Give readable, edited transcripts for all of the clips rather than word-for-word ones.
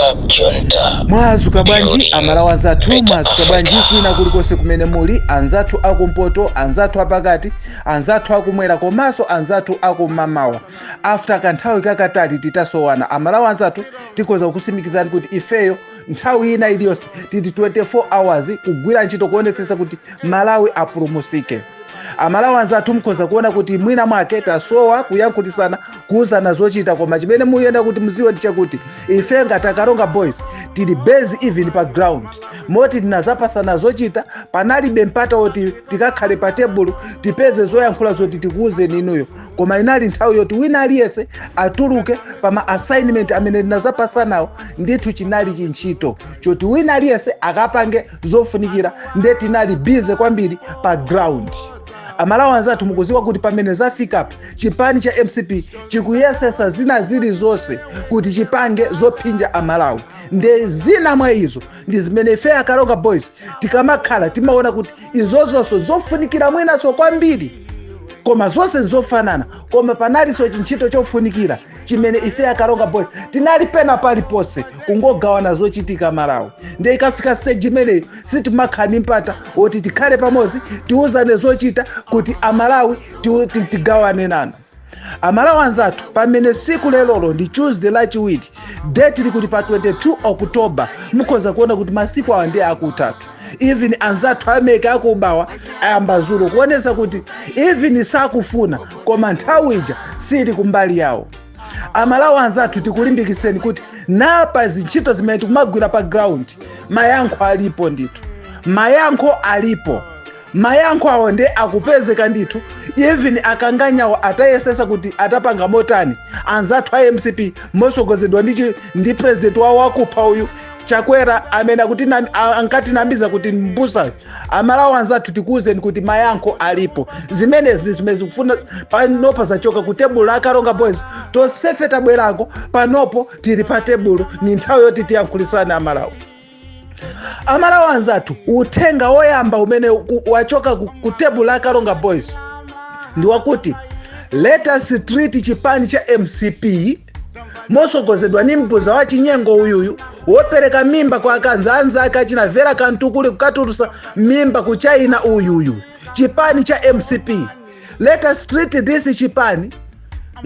Club Junta. Mwazuka bwanji, Building Amalawi anzathu? Better Mwazuka bwanji Africa. kwina kulikonse kumene muli, anzathu akumpoto, anzathu apakati, anzathu akumwera, komanso anzathu akumamawa? After kanthawi kakatali titasowana, Amalawi anzathu, tikhoza kusimikizani kuti ifeyo nthawi ina iliyonse titi 24 hours kugwira ntchito kuonetsetsa kuti Malawi apulumusike. Amalawi anzathu, mukhoza kuona kuti mwina mwake tasowa kuyankhulisana, kuuzana zochita, koma chimene muyenda kuti muziwe ndi chakuti ife ngati Akalonga Boys tili busy even pa ground, moti tinazapasana zochita. Panalibe mpata woti tikakhale pa tebulu tipeze zoyankhula zoti tikuuzeni inuyo, koma inali nthawi yoti wina aliyense atuluke pa ma assignment amene tinazapasanawo. Ndithu chinali chintchito choti wina aliyense akapange zofunikira, nde tinali busy kwambiri pa ground. Amalawi anzathu, mukuziwa kuti pamene zafikapa, chipani cha MCP chikuyesesa zina zilizonse kuti chipange zophinja Amalawi. Nde zina mwa izo ndi zimene ife Akalonga Boys tikamakhala timaona kuti izozonso zofunikira mwinaso kwambiri, koma zonse nzofanana. Koma panalinso chintchito chofunikira chimene ife Akalonga Boys tinali pena paliponse kungogawana zochitika Malawi. Ndiye ikafika stage imeneyo, sitimakhala ndi mpata woti tikhale pamodzi tiuzane zochita kuti Amalawi tigawane nanu. Amalawi anzathu, pamene siku lelolo ndi Tuesday, Lachiwiri, date likuti pa 22 October, mukhoza kuona kuti masiku awa ndi akutatu. Even anzathu ameke akubawa ayamba zulo kuonesa kuti even sakufuna, koma nthawi ija sili kumbali yawo. Amalawi anzathu, tikulimbikiseni kuti napa zintchito zimene tikumagwira pa ground, mayankho alipo ndithu, mayankho alipo. Mayankho awo ndi akupezeka ndithu. Even akanganyawo atayesesa kuti atapanga motani, anzathu a MCP mosogozedwa ndi president wawo wakupha uyu Chakwera, amene akuti ankatinamiza kuti mbusa. Amalawi anzathu, tikuwuzeni kuti mayankho alipo. Zimenezi ndi zimene zikufuna panopa zachoka ku tebulo la Akalonga Boys. Tonsefe tabwerako panopo, tili pa tebulo, ni nthawi yoti tiyankhulisane Amalawi. Amalawi anzathu, uthenga woyamba umene wachoka ku tebulo la Akalonga Boys ndi wakuti let us treat chipani cha MCP mosogozedwa ni mbuza wa chinyengo uyuyu, wopereka mimba kwa akazi anzake achinamvera kantukuli kukatulusa mimba ku China uyuyu. Chipani cha MCP, let us treat this chipani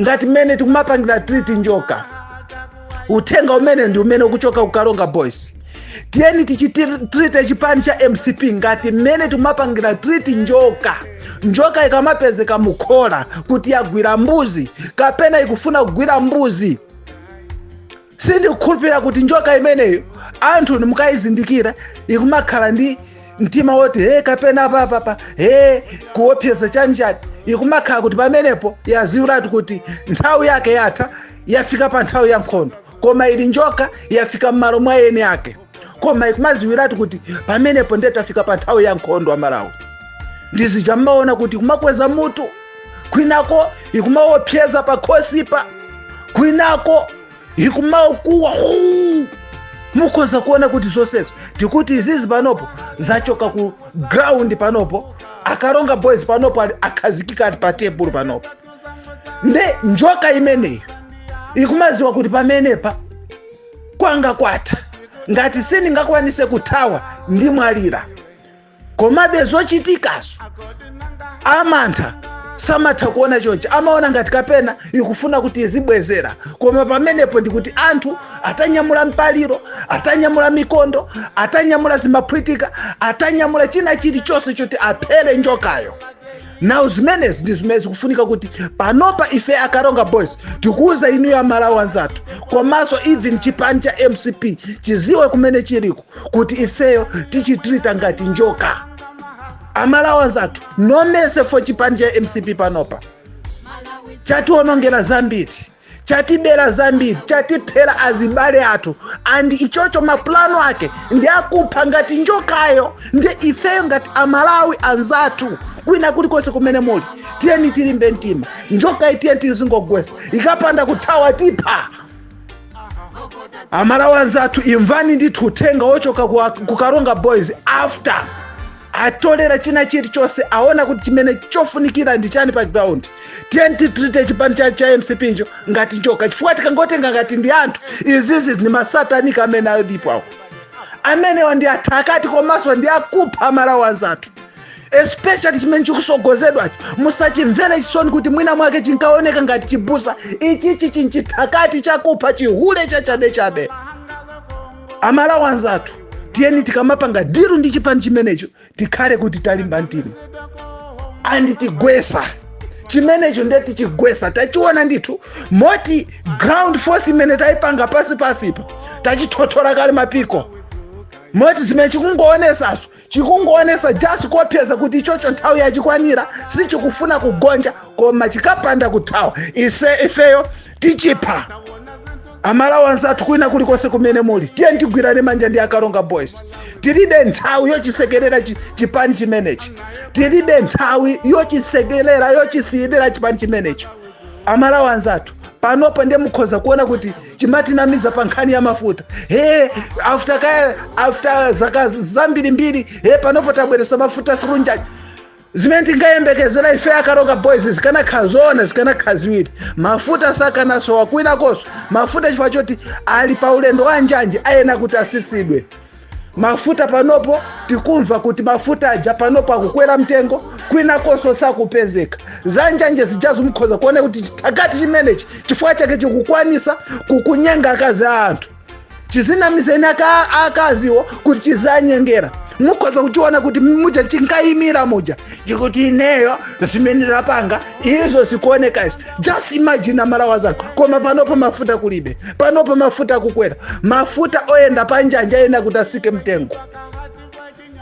ngati mmene tikumapangira treat njoka. Uthenga umene ndi umene ukuchoka ku Kalonga Boys: tiyeni tichitreat chipani cha MCP ngati mmene tikumapangira treat njoka. Njoka ikamapezeka mukhola kuti yagwira mbuzi kapena ikufuna kugwira mbuzi, sindikukhulupirira kuti njoka imeneyo anthu nimukayizindikira ikumakhala ndi mtima woti he kapena papapa he kuopseza chanichani. Ikumakhala kuti pamenepo yaziwiratu kuti nthawi yake yatha, yafika pa nthawi ya nkhondo. Koma ili njoka yafika m'malo mwa eni ake, koma ikumaziwiratu kuti pamenepo ndiye tafika pa nthawi ya nkhondo. Amalawi, ndizija mmaona kuti kumakweza mutu kwinako, ikumaopseza pakhosipa kwinako, ikumakuwa huu. Mukhoza kuona kuti zonsezo tikuti izizi panopo zachoka ku ground. Panopo Akalonga Boys panopo akhazikika ali pa tebulu panopo. Nde njoka imeneyo ikumaziwa kuti pamenepa kwanga kwatha, ngati sindingakwanise kuthawa ndimwalira. Komabe zochitikazo amantha samatha kuona chonchi, amaona ngati kapena ikufuna kuti izibwezera. Koma pamenepo ndikuti anthu atanyamula mpaliro, atanyamula mikondo, atanyamula zimaphwitika, atanyamula china chilichonse choti aphere njokayo. Nawo zimenezi ndi zimene zikufunika kuti panopa ife Akalonga Boys tikuuza inuyo Amalawi anzathu, komanso even chipani cha MCP chiziwe kumene chiliko kuti ifeyo tichitreata ngati njoka. Amalawi anzathu, no mercy for chipani cha MCP. Panopa chationongera zambiri, chatibera zambiri, chatiphera azibale athu, and ichocho mapulano ake ndi akupha ngati njokayo. Ndi ifeyo ngati Amalawi anzathu kwina kulikonse kumene muli, tiyeni tilimbe mtima. Njoka itiye tizingogwesa, ikapanda kuthawa tipha. Amalawi anzathu, imvani ndithu uthenga wochoka ku Karonga Boys. After atolera china chilichonse, aona kuti chimene chofunikira ndi chani pa ground. Tiyeni titreate chipani cha MCP icho ngati njoka, chifukwa tikangotenga ngati ndi anthu, izizi ndi masatanika amene alipo awo. Amenewa ndi athakati komanso ndi akupha Amalawi anzathu, especially chimene chikusogozedwacho. Musachimvere chisoni kuti mwina mwake chinkaoneka ngati chibusa. Ichichi chinchithakati chakupha, chihule chachabechabe. Amalawi anzathu, tiyeni tikamapanga deal ndi chipani chimenecho tikhale kuti talimba mtima and tigwesa chimenecho. Ndiye tichigwesa, tachiona ndithu. Moti ground force imene tayipanga pasi pasipa, tachithothola kale mapiko. Moti zimene chikungoonesaso, chikungoonesa just kuopseza kuti ichocho nthawi yachikwanira, sichikufuna kugonja, koma chikapanda kuthawa ise ifeyo tichipha. Amalawi anzathu kwina kulikonse kumene muli, tiye tigwirane manja ndi Akalonga Boys. Tilibe nthawi yochisekerera chipani chimenechi. Tilibe nthawi yochisekerera, yochisiyirira chipani chimenechi. Amalawi anzathu, panopo ndiye mukhoza kuona kuti chimatinamiza pa nkhani ya mafuta, he, after kaya after zaka zambirimbiri, he, panopo tabweresa mafuta through njanji. Zimene tingayembekezera ife Akalonga Boys, zikanakhala zoona, zikanakhala ziwiri, mafuta sakanasowa kwinakonso. Mafuta, chifukwa choti ali pa ulendo wa njanji, ayena kuti asisidwe mafuta. Panopo tikumva kuti mafuta aja panopo akukwera mtengo, kwinakonso sakupezeka. Za njanje zijazo mukhoza kuona kuti chithakati chimenechi, chifukwa chake chikukwanisa kukunyenga akazi a anthu, chizinamizeni akaziwo kuti chizanyengera. Mukhoza kuchiona kuti muja chinkayimira muja chikuti ineyo zimene lapanga izo zikuoneka izo. Just imagine, Amalawi zako, koma panopo mafuta kulibe, panopo mafuta akukwera. Mafuta oyenda panjanja ayena kuti asike mtengo.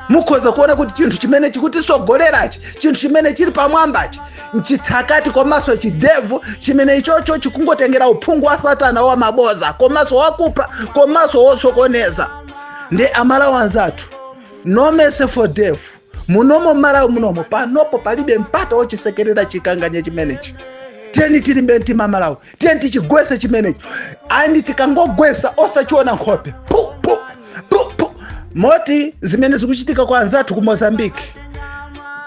Mukhoza kuona kuti chinthu chimene chikutisogolerachi, chinthu chimene chili pamwambachi, nchithakati komanso chidevil chimene ichocho chikungotengera uphungu wa satana wa maboza komanso wakupha komanso wosokoneza. Ndi Amalawi anzathu, no mercy for devil munomo Malawi munomo. Panopo palibe mpata wochisekerera chikanganya chimenechi. Tiyeni tilimbe mtima, Malawi. Tiyeni tichigwese chimenechi, and tikangogwesa osachiona nkhope, pu pu pu pu. Moti zimene zikuchitika kwa anzathu ku Mozambique,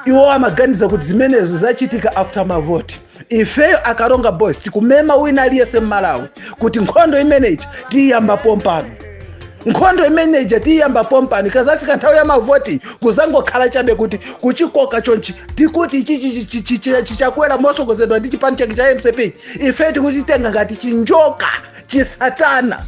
iwo amaganiza kuti zimenezo zachitika after mavoti. Ifeyo Akalonga Boys tikumema wina aliyense mMalawi kuti nkhondo imeneyi tiyamba pompano. Nkhondo imeneyi tiyamba pompano. Ikazafika nthawi ya mavoti, kuzangokhala chabe kuti kuchikoka chonchi. Tikuti ichichi chichakwera mosogozedwa ndi chipani chake cha MCP, ife tikuchitenga ngati chinjoka, chisatana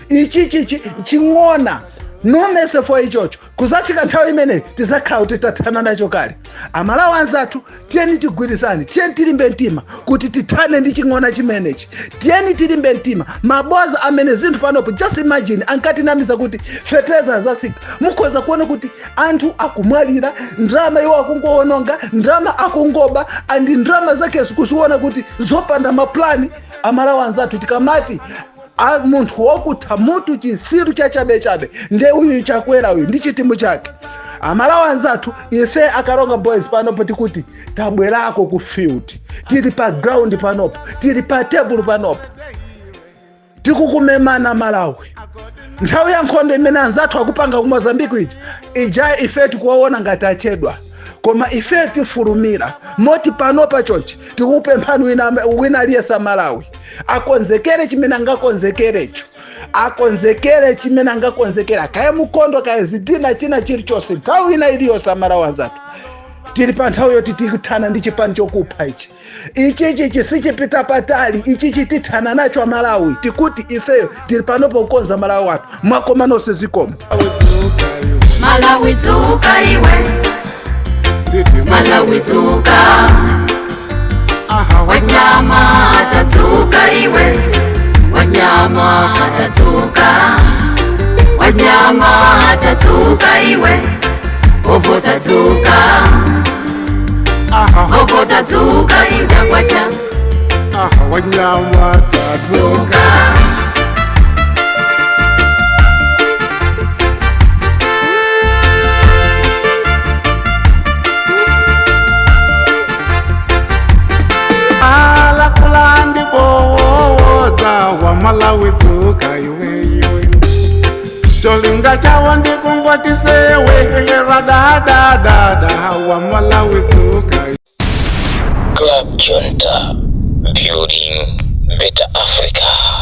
ichichichi, ching'ona. No mercy for ichocho. Kuzafika nthawi imeneyi tizakhala kuti tathana nacho kale. Amalawi anzathu, tiyeni tigwirizane, tiyeni tilimbe mtima kuti tithane ndi ching'ona chimenechi. Tiyeni tilimbe mtima. Maboza amene zinthu panopo, just imagine, ankatinamiza kuti fetereza zasika. Mukhoza kuona kuti anthu akumwalira, ndrama iwo akungowononga ndrama, akungoba, and ndrama zakezo kuziona kuti zopanda maplani. Amalawi anzathu, tikamati munthu wokutha mutu, chisiru chachabechabe, nde uyu Chakwera uyu ndi chitimu chake. Amalawi anzathu, ife Akalonga Boys panopo tikuti tabwerako ku field, tili pa ground panopo, tili pa table panopo, tikukumemana Malawi. Nthawi ya nkhondo imene anzathu akupanga ku Mozambique ija ija, ife tikuwaona ngati achedwa, koma ife tifulumira. Moti panopa chonchi tikupemphani wina, wina aliyense Malawi akonzekere chimene angakonzekerecho, akonzekere chimene angakonzekera, kaya mukondo, kaya zitina, china chilichonse, nthawi ina iliyonse. Amalawi anzathu, tili pa nthawi yoti tikuthana ndi chipani chokupha ichi. Ichichi sichipita patali, ichichi tithana nacho. Amalawi, tikuti ifeyo tili panopo kukonza Malawi wathu. Mwakoma nonse, zikomo. Malawi dzuka iwe, Malawi dzuka, wanyama tadzuka iwe, wanyama tadzuka, wanyama tadzuka iwe, ovo tadzuka, ovo tadzuka, injakwata. Wanyama tadzuka. Dzuka. Alakula ndibowodza wa Malawi dzuka iwe iwe, cholinga chawo ndikungotisewehera dadadada wa Malawi dzuka. Club Junta. Building Better Africa.